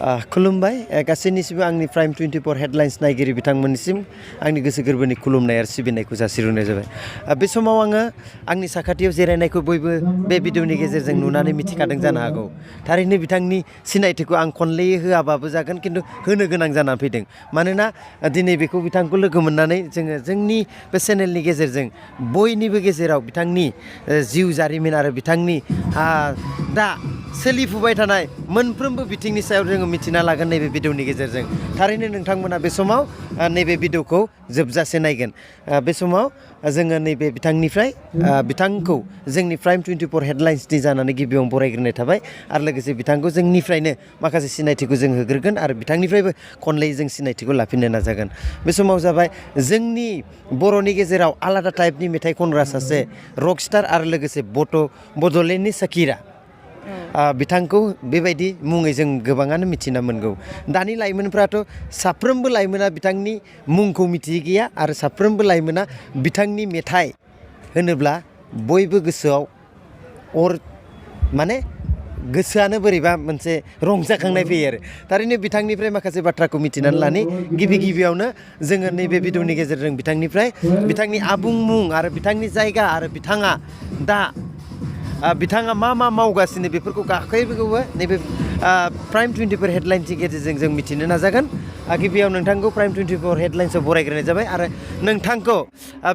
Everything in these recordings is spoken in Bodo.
खुलुमबाय गासैनिसिमबो आंनि प्राइम 24 हेडलाइन्स नायगिरि बिथांमोननिसिम आंनि गोसो गोरबोनि खुलुमनाय आरो सिबिनायखौ जासिहरनाय जाबाय। बे समाव आङो आंनि साखाथियाव जिरायनायखौ बयबो बे भिडिअनि गेजेरजों नुनानै मिथिखादों जानो हागौ। थारैनो बिथांनि सिनायथिखौ आं खनलेयै होआबाबो जागोन खिन्थु होनो गोनां जानानै फैदों। मानोना दिनै बेखौ बिथांखौ लोगो मोननानै जोङो जोंनि बे चेनेलनि गेजेरजों बयनिबो गेजेराव बिथांनि जिउ जारिमिन आरो बिथांनि दा सोलिफुबाय थानाय मोनफ्रोमबो बिथिंनि सायाव जोङो मिथिना लागोन नैबे भिडिअनि गेजेरजों। थारैनो नोंथांमोना बे समाव नैबे भिडिअखौ जोबजासे नायगोन। बे समाव जोङो नैबे बिथांनिफ्राय बिथांखौ जोंनि प्राइम 24 हेडलाइन्सनि जानानै गिबियावनो बरायग्रोनाय थाबाय आरो लोगोसे बिथांखौ जोंनिफ्रायनो माखासे सिनायथिखौ जों होग्रोगोन आरो बिथांनिफ्रायबो खनलेयै जों सिनायथिखौ लाफिननो नाजागोन। बे समाव जाबाय जोंनि बर'नि गेजेराव आलादा टाइपनि मेथाइ खनग्रा सासे रक स्टार आरो लोगोसे बड'लेण्डनि साकिरा। बिथांखौ बेबायदि मुङै जों गोबाङानो मिथिना मोनगौ। दानि लाइमोनफ्राथ' साफ्रोमबो लाइमोना बिथांनि मुंखौ मिथियै गैया आरो साफ्रोमबो लाइमोना बिथांनि मेथाइ होनोब्ला बयबो गोसोआव माने गोसोआनो बोरैबा मोनसे रंजाखांनाय फैयो आरो। थारैनो बिथांनिफ्राय माखासे बाथ्राखौ मिथिनानै लानि गिबियावनो जोङो नैबे भिडिअनि गेजेरजों बिथांनिफ्राय बिथांनि आबुं मुं आरो बिथांनि जायगा आरो बिथाङा दा बिथाङा मा मावगासिनो बेफोरखौ गासैखौबो नैबे प्राइम 24 हेडलाइन्सनि गेजेरजों जों मिथिनो नाजागोन। गिबियाव नोंथांखौ प्राइम 24 हेडलाइन्सआव बरायग्रोनाय जाबाय आरो नोंथांखौ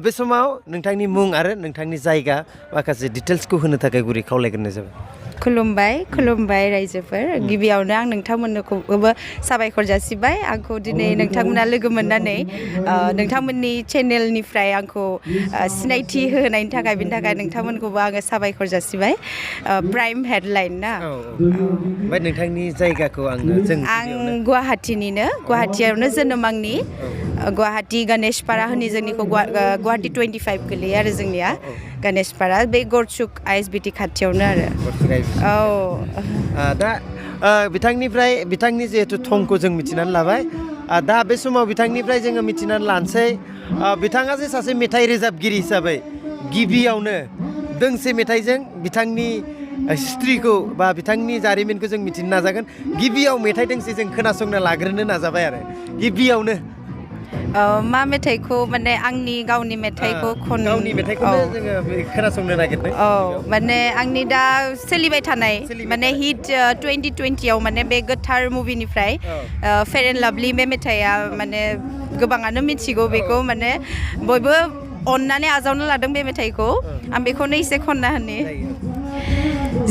बे समाव नोंथांनि मुं आरो नोंथांनि जायगा माखासे डिटेल्सखौ होनो थाखाय गुरै खावलायग्रोनाय जाबाय। खुलुमबाय रायजोफोर। गिबियावनो आं नोंथांमोनखौबो साबायखर जासिबाय आंखौ दिनै नोंथांमोना लोगो मोननानै नोंथांमोननि चेनेलनिफ्राय आंखौ सिनायथि होनायनि थाखाय बिनि थाखाय नोंथांमोनखौबो आङो साबायखर जासिबाय। प्राइम हेडलाइन ना। ओमफ्राय नोंथांनि जायगाखौ आं गुवाहाटियावनो जोनोम आंनि। गुवाहाटि गणेशपारा होनो जोंनिखौ गुवाहाटि 25 गोलैयो आरो जोंनिया गणेशपारा बे गरचुक ISBT खाथियावनो आरो। दा बिथांनि जिहेथु थंखौ जों मिथिनानै लाबाय। दा बे समाव बिथांनिफ्राय जोङो मिथिनानै लानोसै बिथाङा जे सासे मेथाइ रोजाबगिरि हिसाबै गिबियावनो दोंसे मेथाइजों बिथांनि हिस्ट्रिखौ बा बिथांनि जारिमिनखौ जों मिथिनो नाजागोन। गिबियाव मेथाइ दोंसे जों खोनासंनो लाग्रोनो नाजाबाय आरो गिबियावनो। मा मेथाइखौ माने आंनि गावनि मेथाइखौ गावनि मेथाइखौनो जोङो खोनासंनो नागिरदों। माने आंनि दा सोलिबाय थानाय माने हिट 2020आव माने बे गोथार मुभिनिफ्राय फेयर एन्ड लाभलि बे मेथाइआ माने गोबाङानो मिथिगौ बेखौ माने बयबो अननानै आजावनो लादों बे मेथाइखौ। आं बेखौनो एसे खनना होनि।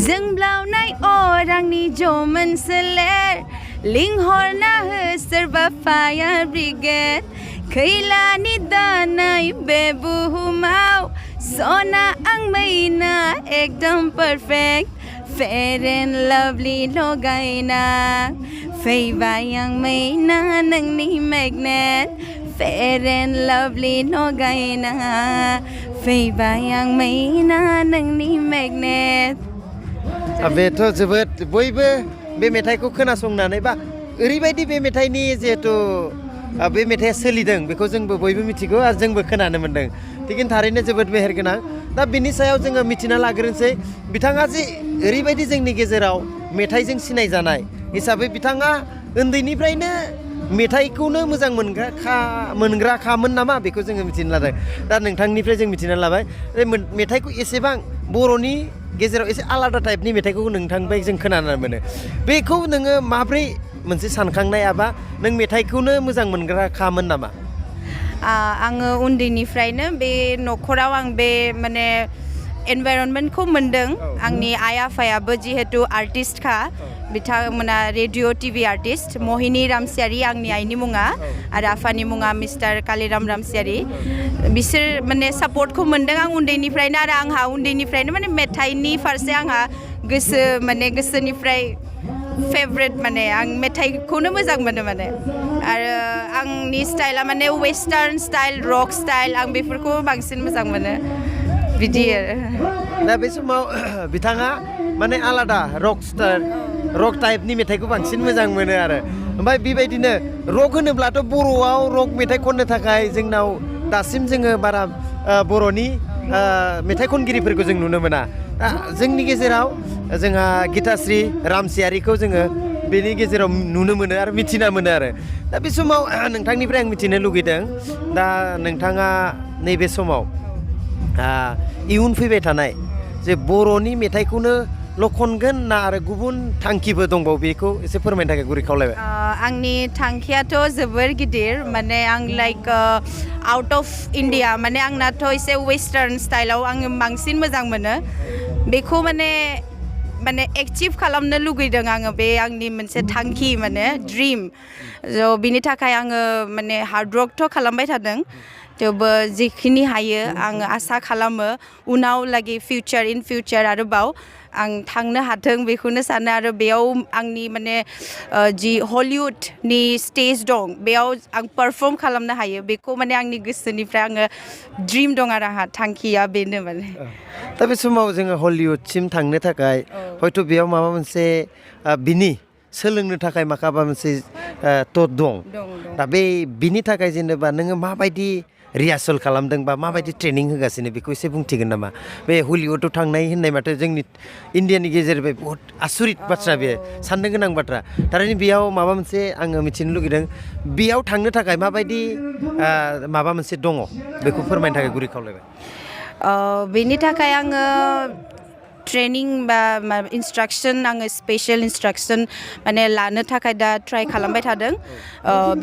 जोंब्लावनाय अर आंनि जमोन सोलेर लिंहरना हो सोरबा फायार ब्रिगेड खैलानि दानाय बे बुहुमाव सना आं मैना एकदम पारफेक्ट फेयर एन्ड लाभलि लगायना फैबाय आं मैना नोंनि मेगनेट फेयर एन्ड लाभलि लगायना फैबाय आं मैना नोंनि मेगनेट। बेथ' जोबोद बयबो बे मेथाइखौ खोनासंनानै बा ओरैबायदि बे मेथाइनि जिहेथु बे मेथाइआ सोलिदों बेखौ जोंबो बयबो मिथिगौ आरो जोंबो खोनानो मोन्दों। थिगैनो थारैनो जोबोद मेहेरगोनां। दा बिनि सायाव जोङो मिथिना लाग्रोनोसै बिथाङा जे ओरैबायदि जोंनि गेजेराव मेथाइजों सिनायजानाय हिसाबै बिथाङा उन्दैनिफ्रायनो मेथाइखौनो मोजां मोनग्राखामोन नामा बेखौ जोङो मिथिनो लादों। दा नोंथांनिफ्राय जों मिथिना लाबाय मेथाइखौ एसेबां बर'नि गेजेराव एसे आलादा टाइपनि मेथाइखौ नोंथांनिफ्राय जों खोनानो मोनो। बेखौ नोङो माब्रै मोनसे सानखांनाय एबा नों मेथाइखौनो मोजां मोनग्राखामोन नामा? आङो उन्दैनिफ्रायनो बे न'खराव आं बे माने एनभाइरनमेन्टखौ मोनदों। आंनि आइ आफायाबो जिहेतु आर्टिस्टखा बिथांमोना रेडिअ टिभि आर्टिस्ट महिनी रामचियारी आंनि आइनि मुङा आरो आफानि मुङा मिस्टार कालिराम रामचियारी। बिसोर माने सापर्टखौ मोनदों आं उन्दैनिफ्रायनो आरो आंहा उन्दैनिफ्रायनो माने मेथाइनि फारसे आंहा गोसोनिफ्राय फेभरेट माने आं मेथाइखौनो मोजां मोनो माने। आरो आंनि स्टाइला माने वेस्टार्न स्टाइल रक स्टाइल आं बेफोरखौ बांसिन मोजां मोनो बिदि आरो। दा बे समाव बिथाङा माने आलादा रक टाइपनि मेथाइखौ बांसिन मोजां मोनो आरो। ओमफ्राय बेबायदिनो रक होनोब्लाथ' बर'आव रक मेथाइ खननो थाखाय जोंनाव दासिम जोङो बारा बर'नि मेथाइ खनगिरिफोरखौ जों नुनो मोना। जोंनि गेजेराव जोंहा गिताश्री रामचियारीखौ जोङो बेनि गेजेराव नुनो मोनो आरो मिथिना मोनो आरो दा बे समाव नोंथांनिफ्राय आं मिथिनो लुगैदों दा नोंथाङा नैबे समाव इयुन फैबाय थानाय जे बर'नि मेथाइखौनो लखनगोन ना आरो गुबुन थांखिबो दंबावो बेखौ एसे फोरमायनो थाखाय गुरै खावलायबाय आंनि थांखियाथ' जोबोर गिदिर माने आं लाइक आउट अफ इन्डिया माने आंनाथ' एसे वेस्टार्न स्टाइलाव आङो बांसिन मोजां मोनो बेखौ माने एक्टिभ खालामनो लुगैदों आङो बे आंनि मोनसे थांखि माने ड्रिम स' बिनि थाखाय आङो माने हार्ड वर्कथ' खालामबाय थादों थेवबो जिखिनि हायो आङो आसा खालामो उनाव लागै इन फिउचार आरोबाव आं थांनो हाथों बेखौनो सानो आरो बेयाव आंनि माने जि हलिउडनि स्टेज दं बेयाव आं पारफर्म खालामनो हायो बेखौ माने आंनि गोसोनिफ्राय आङो ड्रिम दं आरो आंहा थांखिया बेनो माने दा बे समाव जोङो हलिउडसिम थांनो थाखाय हयथ' बेयाव माबा मोनसे बिनि सोलोंनो थाखाय माबा मोनसे दं दा बिनि थाखाय जेनेबा नोङो माबायदि रिहार्सेल खालामदों बा माबायदि ट्रेनिं होगासिनो बेखौ एसे बुंथिगोन नामा बे हलिउडआव थांनाय होननाय माथो जोंनि इण्डियानि गेजेरनिफ्राय बहुत आसरित बाथ्रा बे साननो गोनां बाथ्रा थारैनो बेयाव माबा मोनसे आङो मिथिनो लुगैदों बेयाव थांनो थाखाय माबायदि माबा मोनसे दङ बेखौ फोरमायनो थाखाय गुरै खावलायबाय बेनि थाखाय आङो ट्रेनिं बा इन्सट्राक्सन आङो स्पेशल इन्सट्राक्सन माने लानो थाखाय दा ट्राइ खालामबाय थादों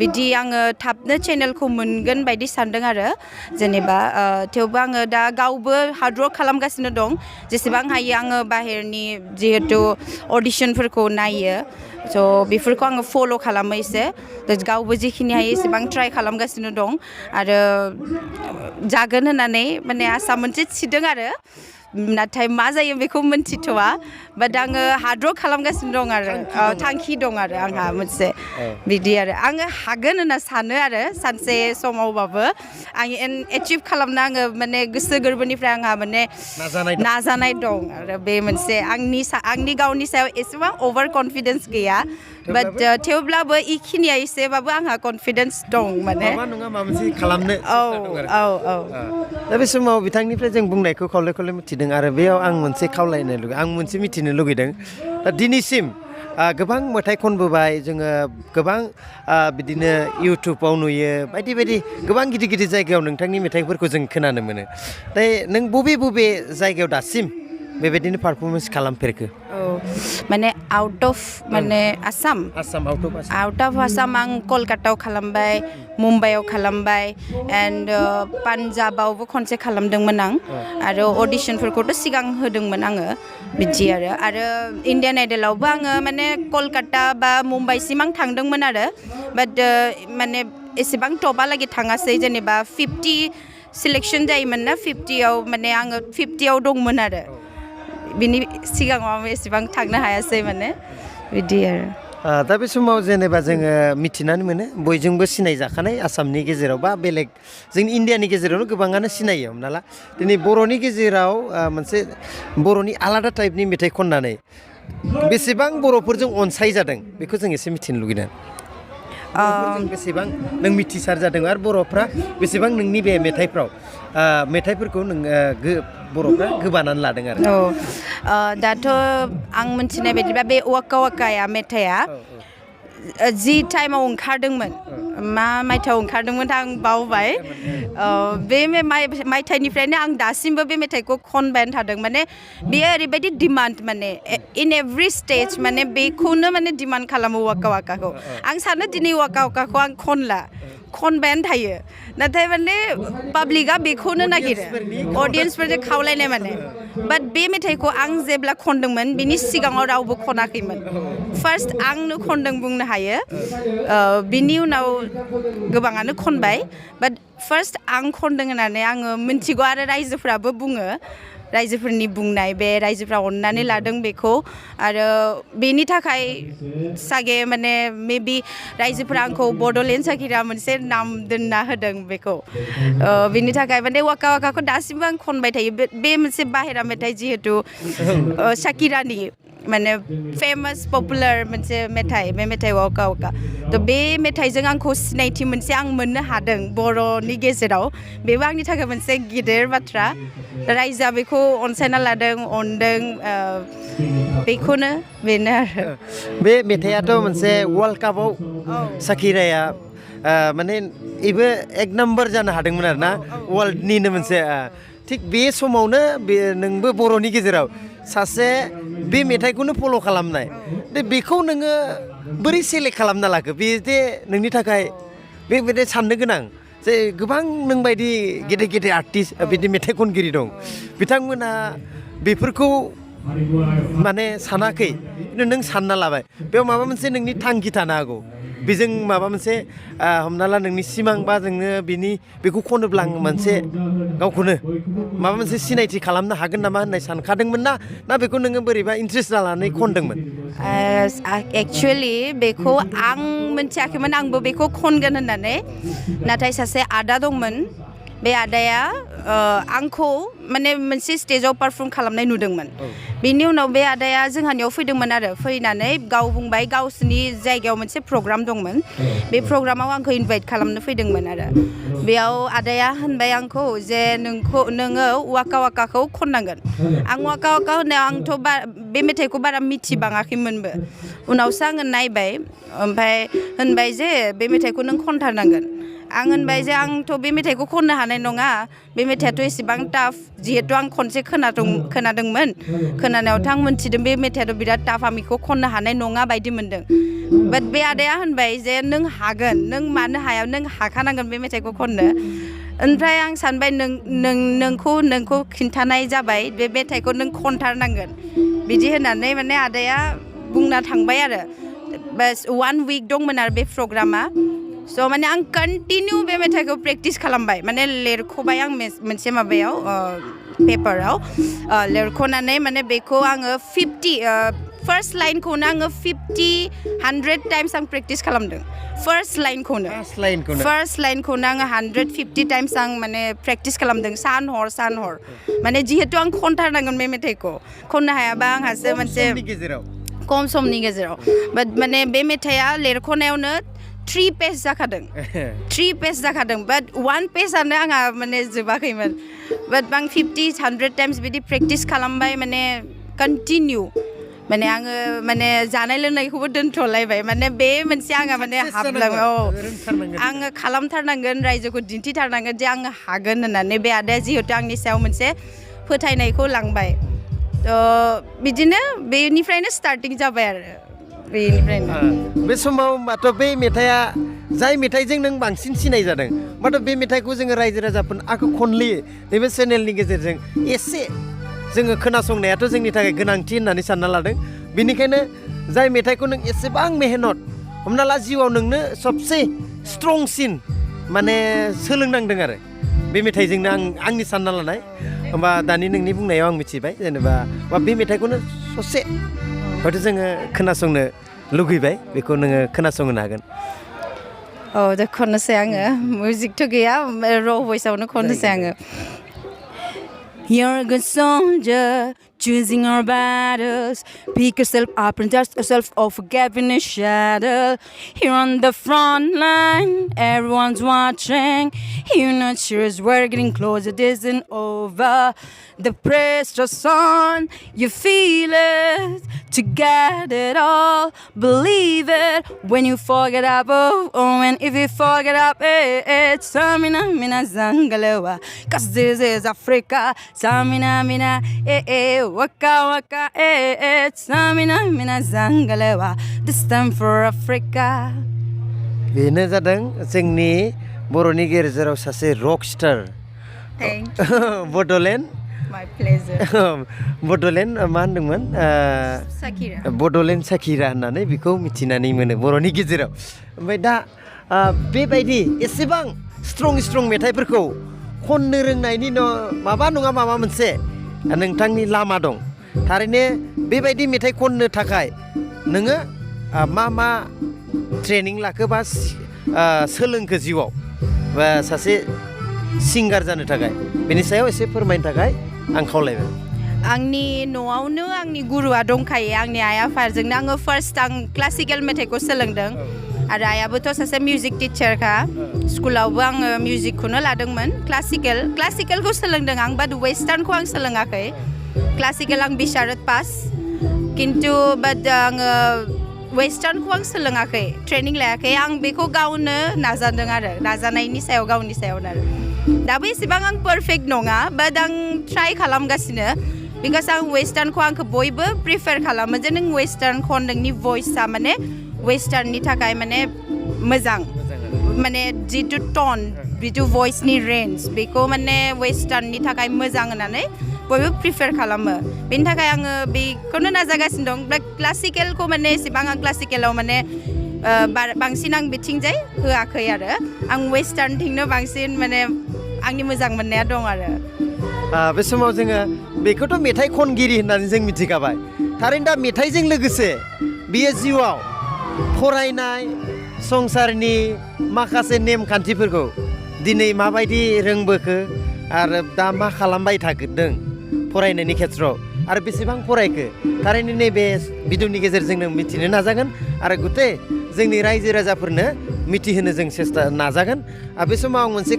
बिदि आङो थाबनो चेनेलखौ मोनगोन बायदि सानदों आरो जेनेबा थेवबो आङो दा गावबो हार्डवर्क खालामगासिनो दं जेसेबां हायो आङो बाहेरनि जिहेथु अडिशनफोरखौ नायो स' बेफोरखौ आङो फल' खालामो एसे गावबो जेखिनि हायो एसेबां ट्राइ खालामगासिनो दं आरो जागोन होननानै माने आसा मोनसे थिदों आरो नाथाय मा जायो बेखौ मोनथिथ'वा बाट आङो हार्डवर्क खालामगासिनो दं आरो थांखि दं आरो आंहा मोनसे बिदि आरो आङो हागोन होनना सानो आरो सानसे समावबाबो आं एचिभ खालामनो आङो माने गोसो गोरबोनिफ्राय आंहा माने नाजानाय दं आरो बे मोनसे आंनि गावनि सायाव एसेबां अभार कनफिडेन्स गैया बाट थेवब्लाबो इखिनिया एसेबाबो आंहा कनफिडेन्स दं माने खालामनो दा बे समाव बिथांनिफ्राय जों बुंनायखौ खावले मिथिदों आरो बेयाव आं मोनसे खावलायनो लुगैदों आं मोनसे मिथिनो लुगैदों दा दिनैसिम गोबां मेथाइ खनबोबाय जोङो गोबां बिदिनो इउटुबाव नुयो बायदि बायदि गोबां गिदिर गिदिर जायगायाव नोंथांनि मेथाइफोरखौ जों खोनानो मोनो दा नों बबे जायगायाव दासिम बेबायदिनो पारफरमेन्स खालामफेरखो माने आउट अफ माने आसाम आउट अफ आसाम आं कलकातायाव खालामबाय मुम्बाइआव खालामबाय एन्ड पान्जाबावबो खनसे खालामदोंमोन आं आरो अडिशनफोरखौथ' सिगां होदोंमोन आङो बिदि आरो इण्डियान आइडलावबो आङो माने कलकाता बा मुम्बाइसिम आं थांदोंमोन आरो बाट माने एसेबां टपहालागै थाङासै जेनेबा 50 सिलेक्सन जायोमोन ना 50आव माने आङो 50आव दंमोन आरो बिनि सिगाङाव आं एसेबां थांनो हायासै माने बिदि आरो दा बे समाव जेनेबा जोङो मिथिनानै मोनो बयजोंबो सिनायजाखानाय आसामनि गेजेराव बा बेलेग जोंनि इण्डियानि गेजेरावनो गोबाङानो सिनायो हमना ला दिनै बर'नि गेजेराव मोनसे बर'नि आलादा टाइपनि मेथाइ खननानै बेसेबां बर'फोरजों अनसायजादों बेखौ जों एसे मिथिनो लुगैदों बर'फोरजों बेसेबां नों मिथिसार जादों आरो बर'फ्रा बेसेबां नोंनि बे मेथाइफोरखौ बर'फ्रा गोबानानै लादों आरो दाथ' आं मिथिनाय बायदिबा बे वाका वाकाया मेथाइआ जि टाइमाव ओंखारदोंमोन मा मायथाइयाव ओंखारदोंमोन आं बावबाय बे मायथाइनिफ्रायनो आं दासिमबो बे मेथाइखौ खनबायानो थादों माने बेयो ओरैबायदि डिमान्ड माने इन एभ्रि स्टेज माने बेखौनो माने डिमान्ड खालामो वाका वाकाखौ आं सानो दिनै वाका वाकाखौ आं खनबायानो थायो नाथाय माने पाब्लिकआ बेखौनो नागिरो अडियन्सफोरजों खावलायनाय माने बाट बे मेथाइखौ आं जेब्ला खनदोंमोन बिनि सिगाङाव रावबो खनाखैमोन फार्स्ट आंनो खनदों बुंनो हायो बिनि उनाव गोबाङानो खनबाय बाट फार्स्ट आं खनदों होननानै आङो मिन्थिगौ आरो रायजोफ्राबो बुङो रायजोफोरनि बुंनाय बे रायजोफ्रा अननानै लादों बेखौ आरो बेनि थाखाय सागे माने मेबि रायजोफ्रा आंखौ बड'लेण्ड साखिरा मोनसे नाम दोनना होदों बेखौ बेनि थाखाय माने वाका वाकाखौ दासिमबो आं खनबाय थायो बे मोनसे बाहेरा मेथाइ जिहेतु साकिरानि माने फेमास पपुलार मोनसे मेथाइ बे मेथाइ वाका वाका थ' बे मेथाइजों आंखौ सिनायथि मोनसे आं मोननो हादों बर'नि गेजेराव बेबो आंनि थाखाय मोनसे गिदिर बाथ्रा रायजोआ बेखौ अनसायना लादों अनदों बेखौनो बेनो आरो बे मेथाइआथ' मोनसे वर्ल्ड कापआव साकिराया माने इबो एक नाम्बार जानो हादोंमोन आरो ना वर्ल्डनिनो मोनसे थिग बे समावनो बे नोंबो बर'नि गेजेराव सासे बे मेथाइखौनो फल' खालामनाय बेखौ नोङो बोरै सेलेक्ट खालामना लाखो बे जे नोंनि थाखाय बे साननो गोनां जे गोबां नोंबायदि गेदेर गेदेर आर्टिस्ट बिदि मेथाइ खनगिरि दं बिथांमोना बेफोरखौ माने सानाखै खिन्थु नों सानना लाबाय बेयाव माबा मोनसे नोंनि थांखि थानो हागौ बेजों माबा मोनसे हमना ला नोंनि सिमां बा जोङो बेखौ खनोब्ला आं मोनसे गावखौनो माबा मोनसे सिनायथि खालामनो हागोन नामा होननाय सानखादोंमोन ना बेखौ नोङो बोरैबा इन्ट्रेस्ट लानानै खनदोंमोन एक्चुवेलि बेखौ आं मिथियाखैमोन आंबो बेखौ खनगोन होननानै नाथाय सासे आदा दंमोन बे आदाया आंखौ माने मोनसे स्टेजाव पारफर्म खालामनाय नुदोंमोन बेनि उनाव बे आदाया जोंहानियाव फैदोंमोन आरो फैनानै गाव बुंबाय गावसोरनि जायगायाव मोनसे प्रग्राम दंमोन बे प्रग्रामाव आंखौ इनभाइट खालामनो फैदोंमोन आरो बेयाव आदाया होनबाय आंखौ जे नोङो वाका वाकाखौ खननांगोन आं वाका वाका होननायाव आंथ' बे मेथाइखौ बारा मिथिबाङाखैमोनबो उनावसो आङो नायबाय ओमफ्राय होनबाय जे बे मेथाइखौ नों खनथारनांगोन आं होनबाय जे आंथ' बे मेथाइखौ खननो हानाय नङा बे मेथाइआथ' एसेबां टाफ जिहेतु आं खनसे खोनादोंमोन खोनानायावथ' आं मोनथिदों बे मेथाइआथ' बिराद टाफ आं बेखौ खननो हानाय नङा बायदि मोनदों बाट बे आदाया होनबाय जे नों हागोन नों मानो हाया नों हाखानांगोन बे मेथाइखौ खननो ओमफ्राय आं सानबाय नोंखौ खिन्थानाय जाबाय बे मेथाइखौ नों खनथारनांगोन बिदि होननानै माने आदाया बुंना थांबाय आरो बास 1 उइक दंमोन आरो बे प्रग्रामा स' माने आं कन्टिनिउ बे मेथाइखौ प्रेक्टिस खालामबाय माने लिरख'बाय आं मोनसे माबायाव पेपाराव लिरख'नानै माने बेखौ आङो 50 फार्स्ट लाइनखौनो आङो 50-100 टाइम्स आं प्रेक्टिस खालामदों फार्स्ट लाइनखौनो आङो 150 टाइम्स आं माने प्रेक्टिस खालामदों सान हर माने जिहेतु आं खनथारनांगोन बे मेथाइखौ खननो हायाबा आंहासो मोनसे खम समनि गेजेराव बाट माने बे मेथाइआ लिरख'नायावनो 3 पेज जाखादों बाट 1 पेजआनो आंहा माने जोबाखैमोन बाट आं 50-100 टाइम्स बिदि प्रेक्टिस खालामबाय माने कन्टिनिउ माने आङो माने जानाय लोंनायखौबो दोनथ'लायबाय माने बे मोनसे आङो माने हाबलाङो आङो खालामथारनांगोन रायजोखौ दिन्थिथारनांगोन जे आङो हागोन होननानै बे आदाया जिहेतु आंनि सायाव मोनसे फोथायनायखौ लांबाय बिदिनो बेनिफ्रायनो स्टार्टिं जाबाय आरो बे समाव होमबाथ' बे मेथाइआ जाय मेथाइजों नों बांसिन सिनाय जादों होमबाथ' बे मेथाइखौ जोङो रायजो राजाफोरनो आंखौ खनलि नैबे चेनेलनि गेजेरजों एसे जोङो खोनासंनायाथ' जोंनि थाखाय गोनांथि होननानै सानना लादों बेनिखायनो जाय मेथाइखौ नों एसेबां मेहनत हमना ला जिउआव नोंनो सबसे स्ट्रंसिन माने सोलोंनांदों आरो बे मेथाइजोंनो आंनि सानना लानाय होमबा दानि नोंनि बुंनायाव आं मिथिबाय जेनेबा बे मेथाइखौनो ससे हयथ' जोङो खोनासंनो लुगैबाय बेखौ नोङो खोनासंनो हागोन दा खननोसै आङो मिउजिकथ' गैया र' भइसआवनो खननोसै आङो You're a good soldier, choosing our battles. Pick yourself up and dust yourself off, forgetting the shadow. Here on the front line, everyone's watching. You're not sure as we're getting closer, this isn't over. The pressure's on, you feel it. To get it all, believe it. When you forget up, and if you forget up, it's Samina Mina Zangalewa. Cause this is Africa. Samina Mina, waka waka, it's Samina Mina Zangalewa. This time for Africa. बेनो जादों जोंनि बर'नि गेजेराव सासे rock star Bodoland My pleasure. Bodoland मा होनदोंमोन बड'लेण्ड साकिरा होननानै बेखौ मिथिनानै मोनो बर'नि गेजेराव ओमफ्राय दा बेबायदि एसेबां स्ट्रं मेथाइफोरखौ खननो रोंनायनि माबा नङा माबा मोनसे नोंथांनि लामा दं थारैनो बेबायदि मेथाइ खननो थाखाय नोङो मा ट्रेनिं लाखो बा सोलोंखो जिउआव बा सासे सिंगार जानो थाखाय बेनि सायाव एसे फोरमायनो थाखाय आं खावलायबाय आंनि न'आवनो आंनि गुरुआ दंखायो आंनि आइ आफाजोंनो आङो फार्स्ट आं क्लासिकेल मेथाइखौ सोलोंदों आरो आइयाबोथ' सासे मिउजिक टिचारखा स्कुलावबो आङो मिउजिकखौनो लादोंमोन क्लासिकेलखौ सोलोंदों आं बाट वेस्टार्नखौ आं सोलोङाखै क्लासिकेल आं बिशारद पास किन्तु बाट आङो वेस्टार्नखौ आं सोलोङाखै ट्रेनिं लायाखै आं बेखौ गावनो नाजादों आरो नाजानायनि सायाव गावनि सायावनो आरो दाबो एसेबां आं पारफेक्ट नङा बाट आं ट्राइ खालामगासिनो बिकज आं वेस्टार्नखौ आंखौ बयबो प्रिफार खालामो जे नों वेस्टार्न खन नोंनि भइसआ माने वेस्टार्ननि थाखाय माने मोजां माने जितु टन जितु भइसनि रेन्ज बेखौ माने वेस्टार्ननि थाखाय मोजां होननानै बयबो प्रिफार खालामो बेनि थाखाय आङो बेखौनो नाजागासिनो दं बाट क्लासिकेलखौ माने एसेबां आं क्लासिकेलाव माने बांसिन आं बिथिंजाय होआखै आरो आं वेस्टार्नथिंनो बांसिन माने आंनि मोजां मोननाया दं आरो बे समाव जोङो बेखौथ' मेथाइ खनगिरि होननानै जों मिथिखाबाय थारैनो दा मेथाइजों लोगोसे बियो जिउआव फरायनाय संसारनि माखासे नेमखान्थिफोरखौ दिनै माबायदि रोंबोखो आरो दा मा खालामबाय थादों फरायनायनि खेथ्रआव आरो बेसेबां फरायखो थारैनो नैबे भिडिअनि गेजेरजोंनो मिथिनो नाजागोन आरो गुथे जोंनि रायजो राजाफोरनो मिथिहोनो जों नाजागोन बे समाव आं मोनसे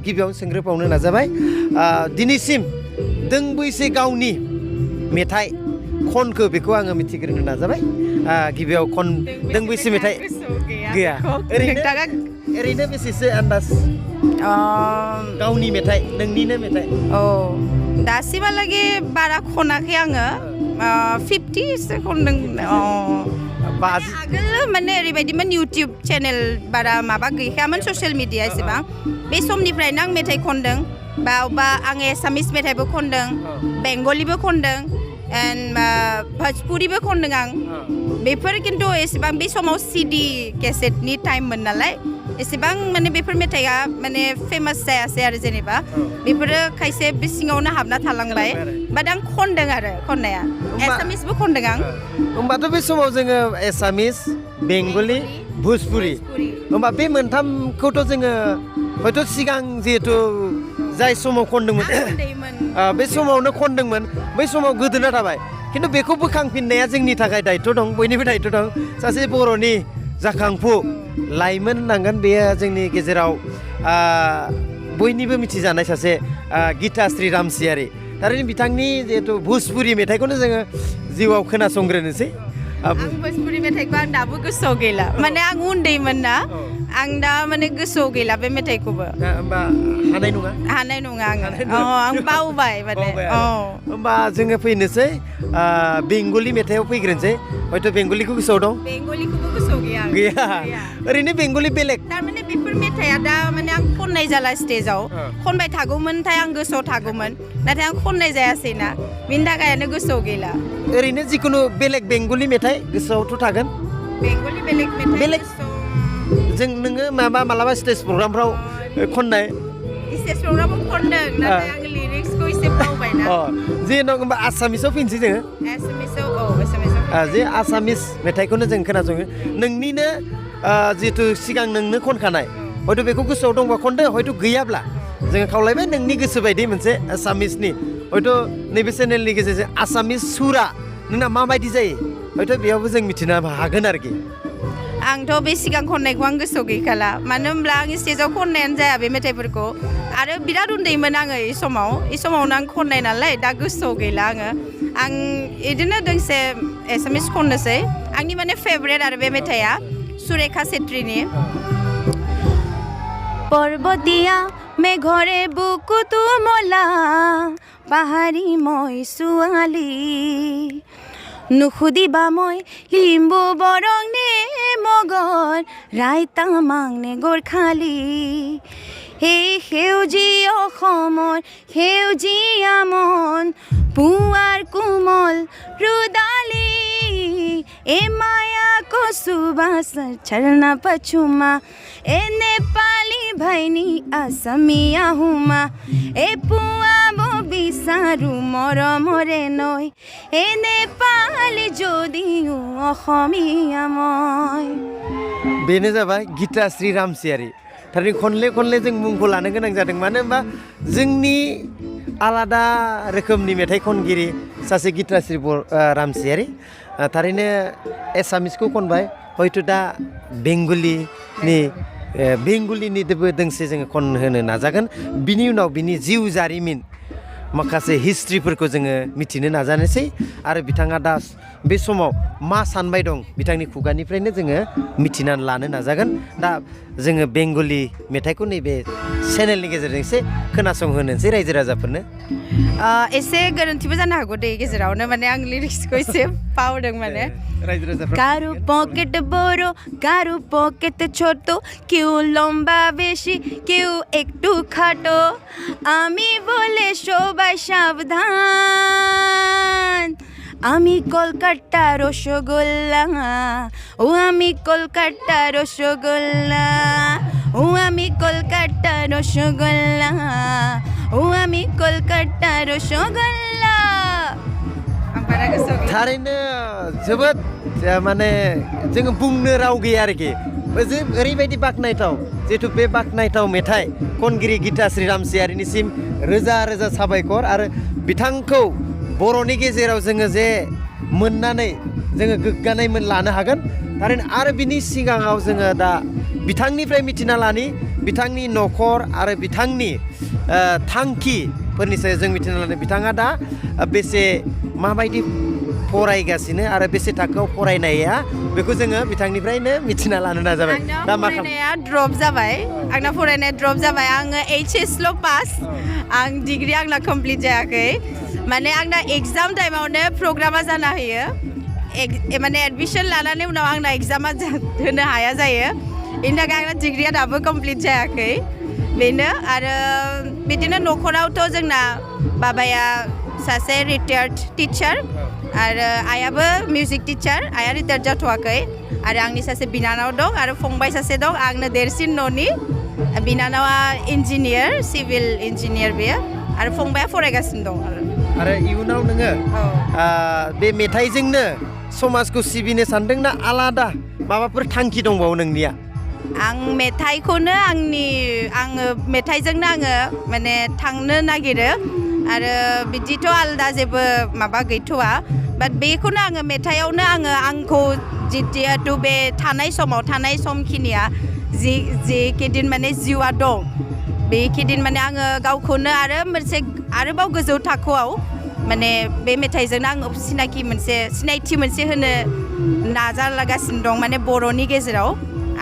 गिबियावनो सोंग्रोबावनो नाजाबाय दिनैसिम दोंबैसे गावनि मेथाइ खनखो बेखौ आङो मिथिग्रोनो नाजाबाय गिबियाव दोंबैसे मेथाइ गैया ओरैनो बेसेसो आन्दाज गावनि मेथाइ नोंनिनो मेथाइ दासिमहालागै बारा खनाखै आङो 50सो खनदों आगोल माने ओरैबायदिमोन इउटिउब चेनेल बारा माबा गैखायामोन ससियेल मिडिया एसेबां बे समनिफ्रायनो आं मेथाइ खनदों बा आं एसामिस मेथाइबो खनदों बेंगलिबो खनदों एन्ड भोजपुरिबो खनदों आं बेफोर खिन्थु एसेबां बे समाव सिडि केसेटनि टाइममोन नालाय एसेबां माने बेफोर मेथाइआ माने फेमास जायासै आरो जेनेबा बेफोरो खायसे बे सिङावनो हाबना थालांबाय बाट आं खनदों आरो खननाया एसामिसबो खनदों आं होमबाथ' बे समाव जोङो एसामिस बेंगलि भोजपुरि होमबा बे मोनथामखौथ' जोङो हयथ' सिगां जिहेथु जाय समाव खनदोंमोन बे समावनो खनदोंमोन बै समाव गोदोना थाबाय खिन्थु बेखौ बोखांफिननाया जोंनि थाखाय दायथ' दं बयनिबो दायथ' दं सासे बर'नि जाखांफु लाइमोन होननांगोन बेयो जोंनि गेजेराव बयनिबो मिथिजानाय सासे गिताश्री रामचियारी थारैनो बिथांनि जिहेथु भोजपुरि मेथाइखौनो जोङो जिउआव खोनासंग्रोनोसै आं भोजपुरि मेथाइखौ आं दाबो गोसोआव गैला माने आं उन्दैमोन ना आं दा माने गोसोआव गैला बे मेथाइखौबो होमबा हानाय नङा आङो आं बावबाय माने होमबा जोङो फैनोसै बेंगलि मेथाइआव फैग्रोनोसै हयथ' बेंगलिखौ गोसोआव दं बेंगलिखौबो गोसोआव गैया ओरैनो बेंगलि बेलेग थारमाने बेफोर मेथाइआ दा माने आं खननाय जाला स्टेजाव खनबाय थागौमोनथाय आं गोसोआव थागौमोन नाथाय आं खननाय जायासैना बिनि थाखायनो गोसोआव गैला ओरैनो जिखुनु बेलेग बेंगलि मेथाइ गोसोआवथ' थागोन बेंगलि बेलेग मेथाइ जों नोङो मालाबा स्टेज प्रग्रामफ्राव खननाय स्टेज प्रग्रामाव खनदों नाथाय आं लिरिक्सखौ एसे बावबायना जे नङा होमबा आसामिसाव फैनोसै जोङो जे आसामिस मेथाइखौनो जों खोनासङो नोंनिनो जिहेथु सिगां नोंनो खनखानाय हयथ' बेखौ गोसोआव दंबा खनदो हयथ' गैयाब्ला जोङो खावलायबाय नोंनि गोसो बायदि मोनसे आसामिसनि हयथ' नैबे चेनेलनि गेजेरजों आसामिस सुरा नोंना माबायदि जायो हयथ' बेयावबो जों मिथिनो हागोन आरोखि आंथ' बे सिगां खननायखौ आं गोसोआव गैखाला मानो होनब्ला आं स्टेजाव खननायानो जाया बे मेथाइफोरखौ आरो बिराद उन्दैमोन आङो बे समावनो आं खननाय नालाय दा गोसोआव गैला आं बिदिनो दोंसे एसामिस खननोसै आंनि माने फेभरेट आरो बे मेथाइआ सुरेखा सेत्रीनि पर्बतीया मेघरे बुकु तुमला पाहारी মই ছোৱালী নুসুধিবা মই লিম্বু বৰং নে মগৰ ৰাইতা মাং নে গোৰ্খালী এই সেউজীয়া অসমৰ সেউজীয়া মন পুৱাৰ কোমল ৰুদালি এ মায়া কচুবাস চৰনা পছুমা এ নেপালী ভাইনি আসামিয়া হুমা এ পুৱা বিচাৰো মৰমৰে নৈ এ নেপালী যদিও অসমীয়া মই बेनो जाबाय गिताश्री रामचियारी थारैनो खनले जों मुंखौ लानो गोनां जादों मानो होनबा जोंनि आलादा रोखोमनि मेथाइ खनगिरि सासे गिताश्री रामचियारी थारैनो एसामिसखौ खनबाय हयथ' दा बेंगलिनिबो दोंसे जोङो खनहोनो नाजागोन बिनि उनाव बिनि जिउ जारिमिन माखासे हिस्ट्रिफोरखौ जोङो मिथिनो नाजानोसै आरो बिथाङा दा बे समाव मा सानबाय दं बिथांनि खुगानिफ्रायनो जोङो मिथिनानै लानो नाजागोन दा जोङो बेंगलि मेथाइखौ नैबे चेनेलनि गेजेरजों एसे खोनासंहोनोसै रायजो राजाफोरनो एसे गोरोन्थिबो जानो हागौ दे गेजेरावनो माने आं लिरिक्सखौ एसे बावदों माने কারো পকেট বড় কারো পকেট ছোট কেউ লম্বা বেশি কেউ একটু খাটো আমি বলে সবাই সাবধান আমি কলকাতা রসগোল্লা ও আমি কলকাতা রসগোল্লা ও আমি কলকাতা রসগোল্লা ও আমি কলকাতা রসগোল্লা थारैनो जोबोद माने जोङो बुंनो राव गैया आरोखि ओरैबायदि बाख्नायथाव जिहेतु बे बाख्नायथाव मेथाइ खनगिरि गिताश्री रामचियारीनिसिम रोजा रोजा साबायखर आरो बिथांखौ बर'नि गेजेराव जोङो जे मोननानै जोङो गोग्गानाय लानो हागोन थारैनो आरो बिनि सिगाङाव जोङो दा बिथांनिफ्राय मिथिना लानि बिथांनि न'खर आरो बिथांनि थांखिफोरनि सायाव जों मिथिना लानो बिथाङा दा बेसे माबायदि फरायगासिनो आरो बेसे थाखोआव फरायनाया बेखौ जोङो बिथांनिफ्रायनो मिथिना लानो नाजाबाय दा मा फरायनाया ड्रप जाबाय आंना फरायनाया ड्रप जाबाय आङो HSल' पास आं डिग्री आंना कमप्लिट जायाखै माने आंना एग्जाम टाइमावनो प्रग्रामा जाना होयो माने एडमिशन लानानै उनाव आंना एग्जामा होनो हाया जायो बेनि थाखाय आंना डिग्रीया दाबो कमप्लिट जायाखै बेनो आरो बिदिनो न'खरावथ' जोंना बाबाया सासे रिटायार्ड टिचार आरो आइयाबो मिउजिक टिचार आइया रिटायार्ड जाथ'वाखै आरो आंनि सासे बिनानाव दं आरो फंबाय सासे दं आंनो देरसिन न'नि बिनानावा इन्जिनियार सिभिल इन्जिनियार बेयो आरो फंबाया फरायगासिनो दं आरो इयुनाव नोङो बे मेथाइजोंनो समाजखौ सिबिनो सानदोंना आलादा माबाफोर थांखि दंबावो नोंनिया आं मेथाइखौनो आङो मेथाइजोंनो आङो माने थांनो नागिरो आरो बिदिथ' आलदा जेबो माबा गैथ'वा बाट बेखौनो आङो मेथाइयावनो आंखौ जिहेतु बे थानाय समखिनिया जेखिदिन माने जिउआ दं बेखिदिन माने आङो गावखौनो आरो आरोबाव गोजौ थाखोआव माने बे मेथाइजोंनो आङो सिनायथि मोनसे होनो नाजागासिनो दं माने बर'नि गेजेराव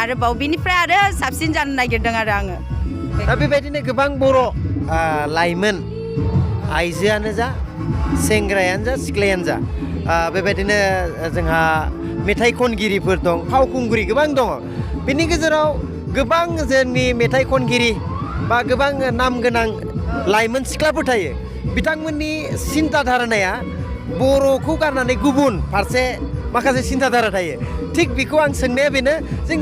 आरोबाव बिनिफ्राय आरो साबसिन जानो नागिरदों आरो आङो दा बेबायदिनो गोबां बर' लाइमोन आइजोआनो जा सेंग्रायानो जा सिख्लायानो जा बेबायदिनो जोंहा मेथाइ खनगिरिफोर दं फावखुंग्रि गोबां दङ बेनि गेजेराव गोबां जोंनि मेथाइ खनगिरि बा गोबां नाम गोनां लाइमोन सिख्लाफोर थायो बिथांमोननि सिन्था धारणाया बर'खौ गारनानै गुबुन फारसे माखासे सिन्था धारा थायो थिग बेखौ आं सोंनाया बेनो जों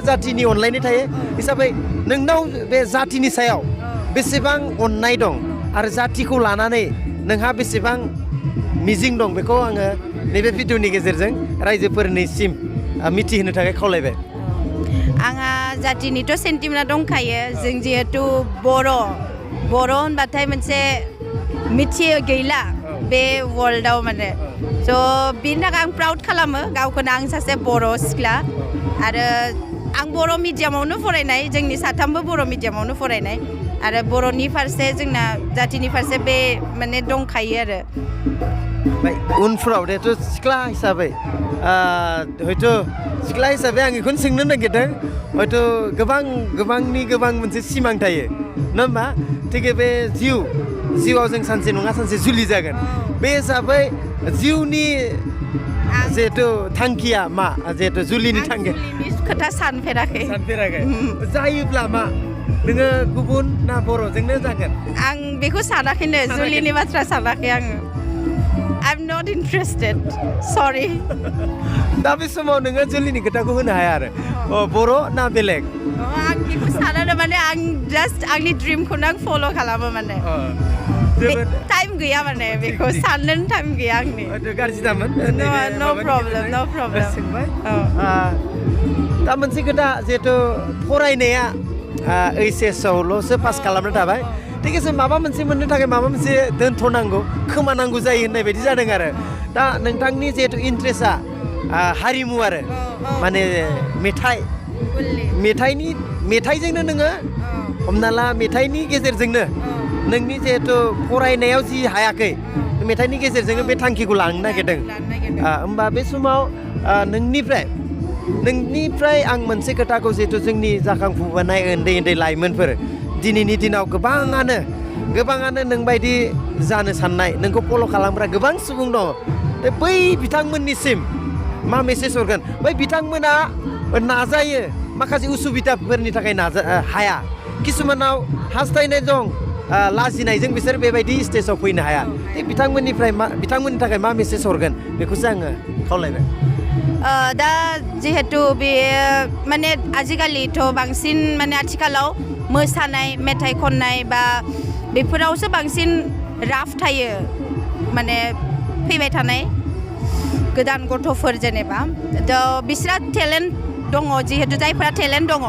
जाथिनि अनलायनाय थायो हिसाबै नोंनाव बे जाथिनि सायाव बेसेबां अननाय दं आरो जाथिखौ लानानै नोंहा बेसेबां मिजिं दं बेखौ आङो नैबे भिडिअनि गेजेरजों रायजोफोरनिसिम मिथिहोनो थाखाय खावलायबाय आंहा जाथिनिथ' सेन्टिमेन्टआ दंखायो जों जिहेतु बर' होनबाथाय मोनसे मिथियो गैला बे वर्ल्डआव माने स' बिनि थाखाय आं प्राउड खालामो गावखौनो आं सासे बर' सिख्ला आरो आं बर' मिडियामावनो फरायनाय जोंनि साथामबो बर' मिडियामावनो फरायनाय आरो बर'नि फारसे जोंना जाथिनि फारसे बे माने दंखायो आरो उनफ्राव देथ' सिख्ला हिसाबै हयथ' सिख्ला हिसाबै आं बेखौनो सोंनो नागिरदों हयथ' गोबां मोनसे सिमां थायो नङा होमबा थिग बे जिउआव जों सानसे नङा सानसे जुलि जागोन बे हिसाबै जिउनि जिहेतु थांखिया मा जिहेतु जुलिनि थांखि खोथा सानफेराखै जायोब्ला मा नोङो गुबुन ना बर'जोंनो जागोन आं बेखौ सानाखैनो जुलिनि बाथ्रा सानाखै आङो I'm not interested sorry दा बे समाव नोङो जुलिनि खोथाखौ होनो हाया आरो बर' ना बेलेग आं बेखौ सानानो माने आं जास्ट आंनि ड्रिमखौनो आं फल' खालामो माने टाइम गैया माने बेखौ साननोनो टाइम गैया आंनि गाज्रि दामोन no problem दा मोनसे खोथा जिहेतु फरायनाया HSआवल'सो पास खालामनो थाबाय थिग আছে माबा मोनसे मोननो थाखाय माबा मोनसे दोनथ'नांगौ खोमानांगौ जायो होननाय बायदि जादों आरो दा नोंथांनि जिहेथु इन्ट्रेस्टआ हारिमु आरो माने मेथाइजोंनो नोङो हमना ला मेथाइनि गेजेरजोंनो नोंनि जिहेथु फरायनायाव जि हायाखै मेथाइनि गेजेरजोंनो बे थांखिखौ लांनो नागिरदों होमबा बे समाव नोंनिफ्राय आं मोनसे खोथाखौ जिहेथु जोंनि जाखांफुबानाय उन्दै लाइमोनफोर दिनैनि दिनाव गोबाङानो नोंबायदि जानो साननाय नोंखौ फल' खालामग्रा गोबां सुबुं दङ बै बिथांमोननिसिम मा मेसेज हरगोन बै बिथांमोना नाजायो माखासे उसुबिदाफोरनि थाखाय हाया किसुमानाव हास्थायनाय दं लाजिनायजों बिसोर बेबायदि स्टेजाव फैनो हाया बिथांमोननि थाखाय मा मेसेज हरगोन बेखौसो आङो खावलायबाय दा जिहेतु बे माने आजिखालिथ' बांसिन माने आथिखालाव मोसानाय मेथाइ खननाय बा बेफोरावसो बांसिन राफ थायो माने फैबाय थानाय गोदान गथ'फोर जेनेबा बिसोरा टेलेन्ट दङ जिहेतु जायफोरा टेलेन्ट दङ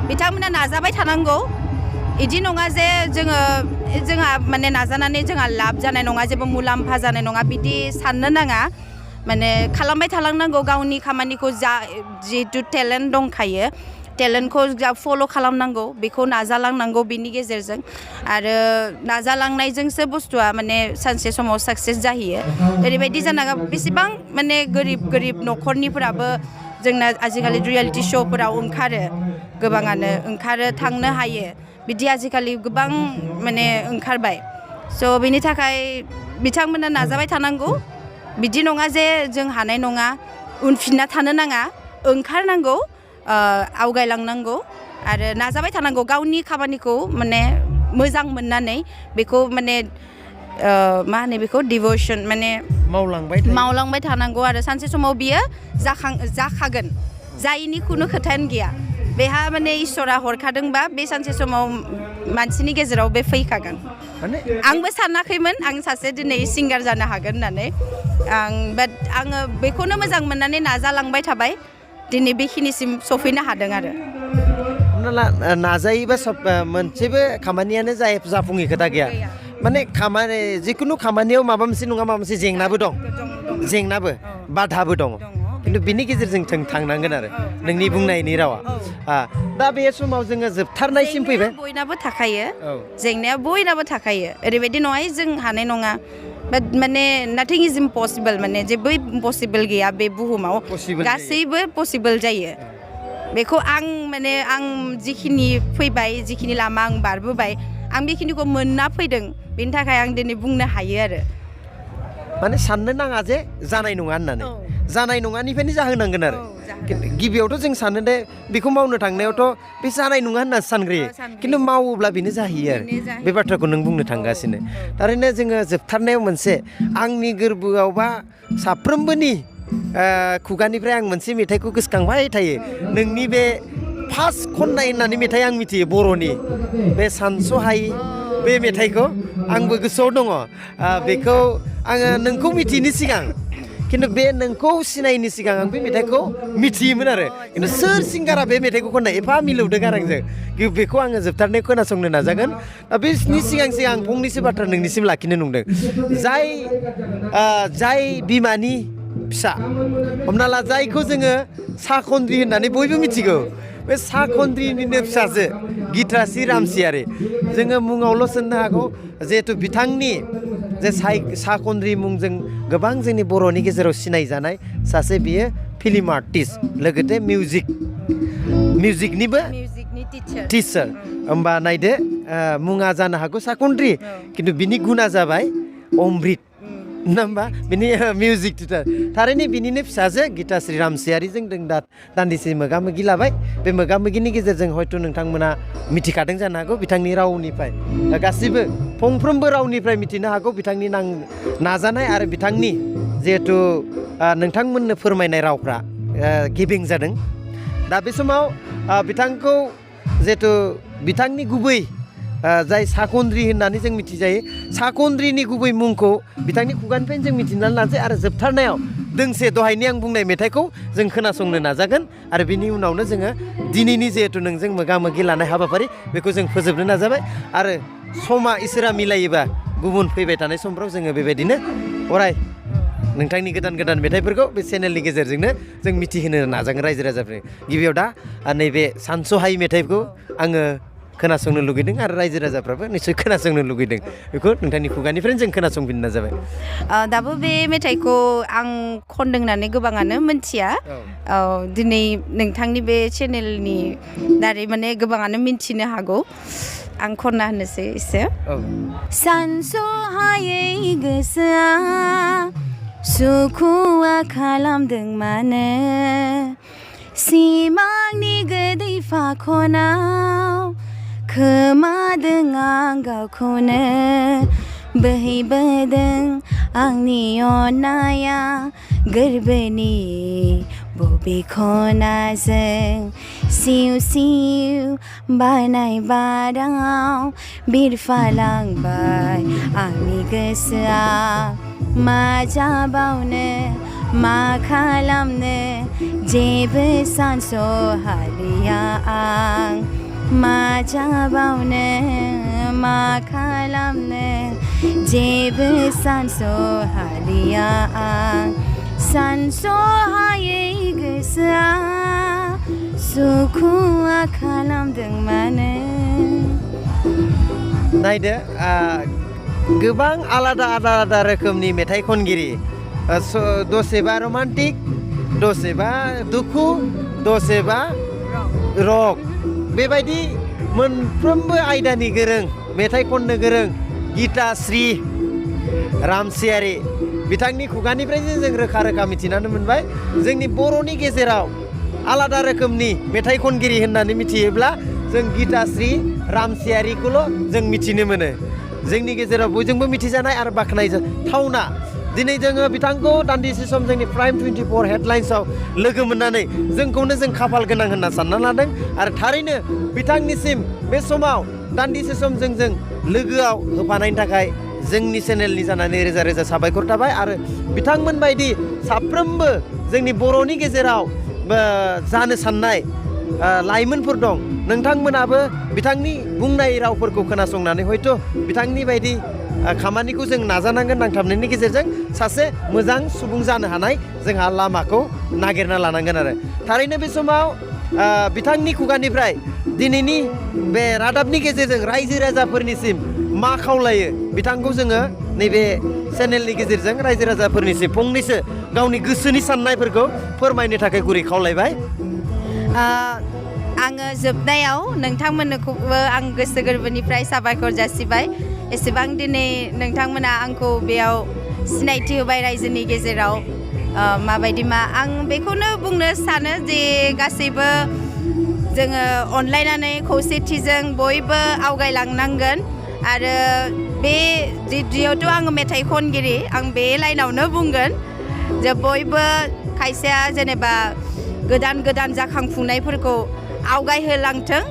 बिथांमोना नाजाबाय थानांगौ इदि नङा जे जोंहा माने नाजानानै जोंहा लाब जानाय नङा जेबो मुलाम्फा जानाय नङा बिदि साननो नाङा माने खालामबाय थालांनांगौ गावनि खामानिखौ जिहेतु टेलेन्ट दंखायो टेलेन्टखौ फल' खालामनांगौ बेखौ नाजालांनांगौ बिनि गेजेरजों आरो नाजालांनायजोंसो बुस्थुआ माने सानसे समाव साक्सेस जाहैयो ओरैबायदि जानाङा बेसेबां माने गोरिब न'खरनिफोराबो जोंना आजिखालि रियेलिटि श'फोराव गोबाङानो ओंखारो थांनो हायो बिदि आजिखालि गोबां माने ओंखारबाय स' बिनि थाखाय बिथांमोना नाजाबाय थानांगौ बिदि नङा जे जों हानाय नङा उनफिनना थानो नाङा ओंखारनांगौ आवगायलांनांगौ आरो नाजाबाय थानांगौ गावनि खामानिखौ माने मोजां मोननानै बेखौ माने मा होनो बेखौ डिभ'सन माने मावलांबाय थानांगौ आरो सानसे समाव बियो जाखागोन जायिनि खुनु खोथायानो गैया बेहा माने इसोरा हरखादोंबा बे सानसे समाव मानसिनि गेजेराव बे फैखागोन आंबो सानाखैमोन आं सासे दिनै सिंगार जानो हागोन होननानै आङो बेखौनो मोजां मोननानै नाजालांबाय थाबाय दिनै बेखिनिसिम सफैनो हादों आरो नाजायोबा मोनसेबो खामानियानो जाफुङि खोथा गैया माने जिखुनु खामानियाव माबा मोनसे नङा माबा मोनसे जेंनाबो बाधाबो दङ खिन्थु बिनि गेजेरजों जों थांनांगोन आरो नोंनि बुंनायनि रावा दा बे समाव जोङो जोबथारनायसिम फैबाय बयनाबो थाखायो जेंनाया बयनाबो थाखायो ओरैबायदि नङा जों हानाय नङा माने नाथिं इज इम्पसिबल माने जेबो इम्पसिबल गैया बे बुहुमाव गासैबो पसिबल जायो बेखौ आं जिखिनि फैबाय जिखिनि लामा आं बारबोबाय आं बेखिनिखौ मोनना फैदों बेनि थाखाय आं दिनै बुंनो हायो आरो माने साननो नाङा जे जानाय नङा होननानै जानाय नङानिफ्रायनो जाहोनांगोन आरो गिबियावथ' जों सानो दे बेखौ मावनो थांनायावथ' बे जानाय नङा होनना सानग्रोयो खिन्थु मावोब्ला बेनो जाहैयो आरो बे बाथ्राखौ नों बुंनो थांगासिनो थारैनो जोङो जोबथारनायाव मोनसे आंनि गोरबोआव बा साफ्रोमबोनि खुगानिफ्राय आं मोनसे मेथाइखौ गोसोखांबाय थायो नोंनि बे फार्स्ट खननाय होननानै मेथाइ आं मिथियो बर'नि बे सानस'हायि बे मेथाइखौ आंबो गोसोआव दङ बेखौ आङो नोंखौ मिथियैनि सिगां खिन्थु बे नोंखौ सिनायनि सिगां आं बे मेथाइखौ मिथियोमोन आरो खिन्थु सोर सिंगारा बे मेथाइखौ खननाय एफा मिलौदों गारांजों बेखौ आङो जोबथारनाय खोनासंनो नाजागोन बेनि सिगां आं फंनैसो बाथ्रा नोंनिसिम लाखिनो नंदों जाय बिमानि फिसा हमना ला जायखौ जोङो साखन्द्रि होननानै बयबो मिथिगौ बे साखन्द्रिनिनो फिसाजो गिताश्री रामचियारी जोङो मुङावल' सोंनो हागौ जिहेथु बिथांनि जे साखन्द्रि मुंजों गोबां जोंनि बर'नि गेजेराव सिनायजानाय सासे बियो फिल्म आर्टिस्ट लोगोसे मिउजिकनिबो टिचार होमबा नायदो मुङा जानो हागौ साखन्द्रि खिन्थु बिनि गुना जाबाय अमृत नङा होमबा बिनि मिउजिक टिचार थारैनो बिनिनो फिसाजो गिताश्री रामचियारीजों जों दान्दिसे मोगा मोगि लाबाय बे मोगा मोगिनि गेजेरजों हयथ' नोंथांमोना मिथिखादों जानो हागौ बिथांनि रावनिफ्राय गासिबो फंफ्रोमबो रावनिफ्राय मिथिनो हागौ बिथांनि नाजानाय आरो बिथांनि जिहेथु नोंथांमोननो फोरमायनाय रावफ्रा गेबें जादों दा बे समाव बिथांखौ जिहेथु बिथांनि गुबै जाय साखन्द्रि होननानै जों मिथिजायो साखन्द्रिनि गुबै मुंखौ बिथांनि खुगानिफ्रायनो जों मिथिनानै लानोसै आरो जोबथारनायाव दोंसे दहायनि आं बुंनाय मेथाइखौ जों खोनासंनो नाजागोन आरो बिनि उनावनो जोङो दिनैनि जिहेथु नोंजों मोगा मोगि लानाय हाबाफारि बेखौ जों फोजोबनो नाजाबाय आरो समा इसोरा मिलायोबा गुबुन फैबाय थानाय समफ्राव जोङो बेबायदिनो अराय नोंथांनि गोदान गोदान मेथाइफोरखौ बे चेनेलनि गेजेरजोंनो जों मिथिहोनो नाजागोन रायजो राजाफोरनो गिबियाव दा नैबे सानस'हायै मेथाइखौ आङो खोनासंनो लुगैदों आरो रायजो राजाफ्राबो निश्चय खोनासंनो लुगैदों बेखौ नोंथांनि खुगानिफ्रायनो जों खोनासंफिननो नाजाबाय दाबो बे मेथाइखौ आं खनदों होननानै गोबाङानो मिथिया दिनै नोंथांनि बे चेनेलनि दारै माने गोबाङानो मिथिनो हागौ आं खनना होनोसै एसे सानस'हायै गोसोआ सुखुआ खालामदों मानो सिमांनि गोदै फाखनाव खोमादों आं गावखौनो बोहैबोदों आंनि अननाया गोरबोनि बबे खनाजों सिउ सिउ बारनाय बाराव बिरफालांबाय आंनि गोसोआ मा जाबावनो मा खालामनो जेबो सानस'हालिया आं मा जाबावनो मा खालामनो जेबो सानस'हालिया आं सानस'हायै गोसोआ सुखुआ खालामदों मानो नायदो गोबां आलादा आलादा रोखोमनि मेथाइ खनगिरि दसेबा रमान्टिक दसेबा दुखु दसेबा रक बेबायदि मोनफ्रोमबो आयदानि गोरों मेथाइ खननो गोरों गिताश्री रामचियारी बिथांनि खुगानिफ्रायनो जों रोखा रोखा मिथिनानै मोनबाय जोंनि बर'नि गेजेराव आलादा रोखोमनि मेथाइ खनगिरि होननानै मिथियोब्ला जों गिताश्री रामचियारीखौल' जों मिथिनो मोनो जोंनि गेजेराव बयजोंबो मिथिजानाय आरो बाख्नायजाथावना दिनै जोङो बिथांखौ दान्दिसे सम जोंनि प्राइम 24 हेडलाइन्सआव लोगो मोननानै जोंखौनो जों खाफाल गोनां होनना सानना लादों आरो थारैनो बिथांनिसिम बे समाव दान्दिसे सम जोंजों लोगोआव होफानायनि थाखाय जोंनि चेनेलनि जानानै रोजा रोजा साबायखर थाबाय आरो बिथांमोन बायदि साफ्रोमबो जोंनि बर'नि गेजेराव जानो साननाय लाइमोनफोर दं नोंथांमोनाबो बिथांनि बुंनाय रावफोरखौ खोनासंनानै हयथ' बिथांनि बायदि खामानिखौ जों नाजानांगोन नांथाबनायनि गेजेरजों सासे मोजां सुबुं जानो हानाय जोंहा लामाखौ नागिरना लानांगोन आरो थारैनो बे समाव बिथांनि खुगानिफ्राय दिनैनि बे रादाबनि गेजेरजों रायजो राजाफोरनिसिम मा खावलायो बिथांखौ जोङो नैबे चेनेलनि गेजेरजों रायजो राजाफोरनिसिम फंनैसो गावनि गोसोनि साननायफोरखौ फोरमायनो थाखाय गुरै खावलायबाय आङो जोबनायाव नोंथांमोनखौबो आं गोसो गोरबोनिफ्राय साबायखर जासिबाय एसेबां दिनै नोंथांमोना आंखौ बेयाव सिनायथि होबाय रायजोनि गेजेराव माबायदि मा आं बेखौनो बुंनो सानो जे गासैबो जोङो अनलायनानै खौसेथिजों बयबो आवगायलांनांगोन आरो बे जिहेथु आङो मेथाइ खनगिरि आं बे लाइनावनो बुंगोन जे बयबो खायसेया जेनेबा गोदान गोदान जाखांफुनायफोरखौ आवगायहोलांथों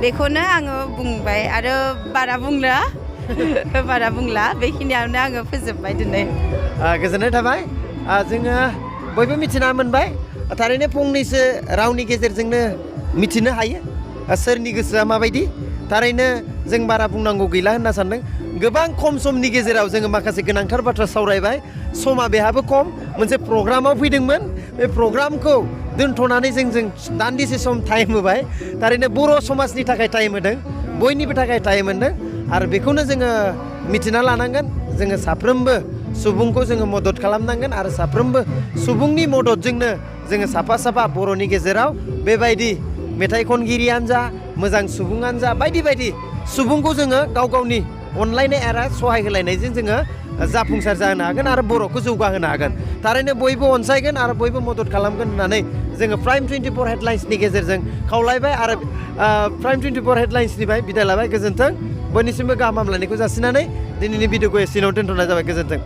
बेखौनो आङो बुंबाय आरो बारा बुंला बेखिनियावनो आङो फोजोबबाय दिनै गोजोननाय थाबाय जोङो बयबो मिथिना मोनबाय थारैनो फंनैसो रावनि गेजेरजोंनो मिथिनो हायो सोरनि गोसोआ माबायदि थारैनो जों बारा बुंनांगौ गैला होनना सानदों गोबां खम समनि गेजेराव जोङो माखासे गोनांथार बाथ्रा सावरायबाय समा बेहाबो खम मोनसे प्रग्रामाव फैदोंमोन बे प्रग्रामखौ दोनथ'नानै जों दान्दिसे सम टाइम होबाय थारैनो बर' समाजनि थाखाय टाइम होदों बयनिबो थाखाय टाइम मोनदों आरो बेखौनो जोङो मिथिना लानांगोन जोङो साफ्रोमबो सुबुंखौ जोङो मदद खालामनांगोन आरो साफ्रोमबो सुबुंनि मददजोंनो जोङो साफा साफा बर'नि गेजेराव बेबायदि मेथाइ खनगिरियानो जा मोजां सुबुङानो जा बायदि बायदि सुबुंखौ जोङो गाव गावनि अनलायनाय आरो सहाय होलायनायजों जोङो जाफुंसार जानो हागोन आरो बर'खौ जौगाहोनो हागोन थारैनो बयबो अनसायगोन आरो बयबो मदद खालामगोन होननानै जोङो प्राइम 24 हेडलाइन्सनि गेजेरजों खावलायबाय आरो प्राइम 24 हेडलाइन्सनिफ्राय बिदाय लाबाय गोजोन्थों बयनिसिमबो गाहाम हामलायनायखौ जासिनानै दिनैनि भिडिअखौ एसेयावनो दोनथ'नाय जाबाय गोजोन्थों